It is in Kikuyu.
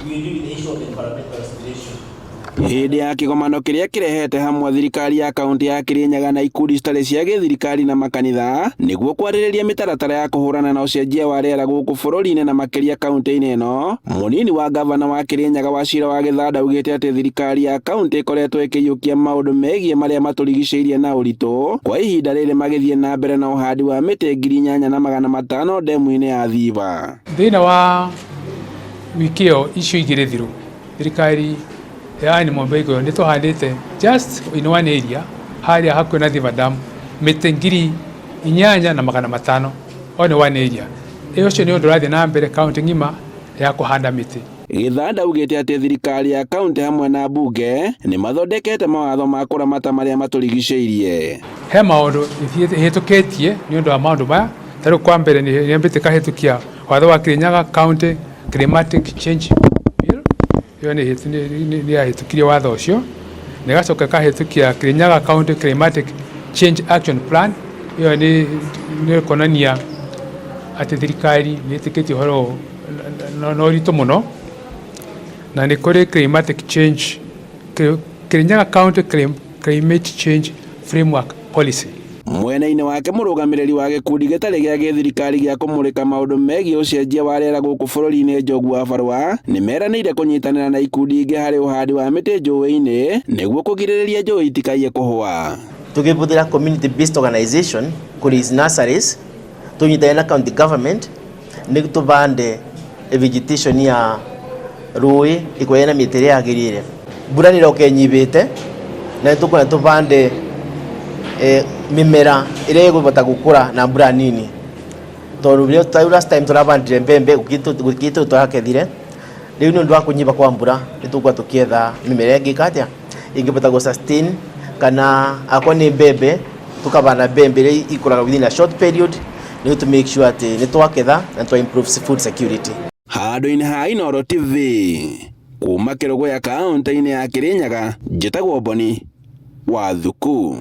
We deal with the issue of environmental restoration. Hĩndĩ ya kĩgomano kĩrĩa kĩrehete hamwe thirikari ya kaunti ya Kirinyaga na ikundi citarĩ cia gĩthirikari na makanitha nĩguo kwarĩrĩria mĩtaratara ya kũhũrana na ũcenjia wa rĩera gũkũ bũrũri-inĩ na makĩria kaunti-inĩ ĩno, mũnini wa ngavana wa Kirinyaga Wachira wa Gĩthanda augĩte atĩ thirikari ya kaunti ĩkoretwo ĩkĩiyũkia maũndũ megiĩ marĩa matũrigicĩirie na ũritũ kwa ihinda rĩrĩ magĩthiĩ na mbere na ũhandi wa mĩtĩ 8500 ndemu-inĩ ya Thiba. Thĩinĩ wa wiki ĩyo icio igĩrĩ thiru, thirikari ya Anne Mombe Igũrũ nĩ tũhandĩte just in one area harĩa hakuhĩ na Thiba Dam mĩtĩ 8500, only one area. Ĩyo ũcio nĩ ũndũ ũrathiĩ na mbere kaunti ng'ima ya kũhanda mĩtĩ. Gĩthanda augĩte atĩ thirikari ya kaunti hamwe na mbunge nĩ mathondekete mawatho ma kũramata marĩa matũrigicĩirie. He maũndũ ĩhĩtũkĩtie nĩ ũndũ wa maũndũ maya. Ta rĩu kwa mbere nĩ yambĩte kahĩtũkia watho wa Kirinyaga County Climatic Change Bill. Ĩyo nĩ yahĩtũkirie watho ũcio, na ĩgacoka ĩkahĩtũkia Kirinyaga County Climatic Change Action Plan. Ĩyo nĩ kuonania atĩ thirikari nĩ ĩtĩkĩtie ũhoro ũyũ na ũritũ mũno. Na nĩ kũrĩ Climatic Change Kirinyaga County Climate Change Framework Policy. Mwena-inĩ wake, mũrũgamĩrĩri wa gĩkundi gĩtarĩ gĩa gĩthirikari gĩa kũmũrĩka maũndũ megiĩ ũcenjia wa rĩera gũkũ bũrũri-inĩ, Njogu wa Barũa, nĩ meranĩire kũnyitanĩra na ikundi ingĩ harĩ ũhandi wa mĩtĩ njũĩ-inĩ nĩguo kũgirĩrĩria njũĩ itikaiye kũhũa. Tũkĩhũthĩra community based organization kũraise nurseries, tũnyitane na county government nĩ tũbande vegetation ya rũĩ ĩkorwo na mĩtĩ ĩrĩa yagĩrĩire. Mbura nĩ ĩroka ĩnyihĩte na nĩ tũkwenda tũbande mĩmera ĩrĩa ĩkũhota gũkũra na mbura nini, tondũ last time tũrabandire mbembe, gũtirĩ tũrakethire. Rĩu nĩ ũndũ wa kũnyiha kwa mbura, nĩ tũgũkorwo tũkĩetha mĩmera ĩngĩka atĩa, ĩngĩhota gũ sustain, kana akorwo nĩ mbembe, tũkabanda mbembe ĩrĩa ikũraga within a short period nĩguo to make sure atĩ nĩ twaketha na twa improve food security. Handũ-inĩ ha Inooro TV kuma Kĩrũgũya, kaunti-inĩ ya Kirinyaga, njĩtagwo Boni wa Thuku.